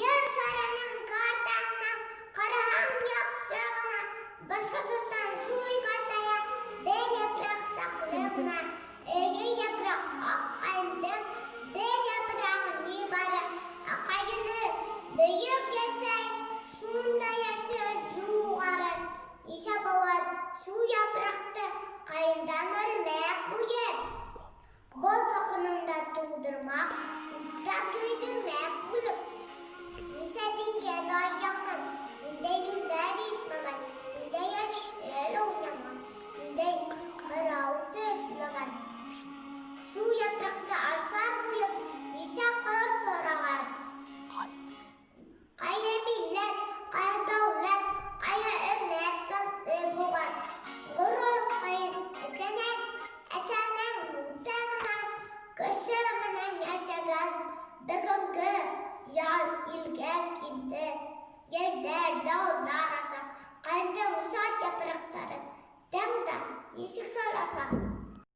Ер шарының картаһына ҡараһаң яҡшы ғына, Башҡортостан шул картала бер япраҡ саҡлы ғына. Эйе, япраҡ, аҡ ҡайындың бер япрағы ни бары. Аҡ ҡайыны бөйөк йәшәй, шунда йәшел юғары. Нисә быуат шул япраҡты ҡайындан өрмәк бүлеп, Боҙ салҡынында туңдырмаҡ, утта көйҙөрмәк булып. Нисә диңгеҙ аяғынан ниндәй елдәр етмәгән, ниндәй йәшел уйнамаған, ниндәй ҡырау төшмәгән. Шул япраҡты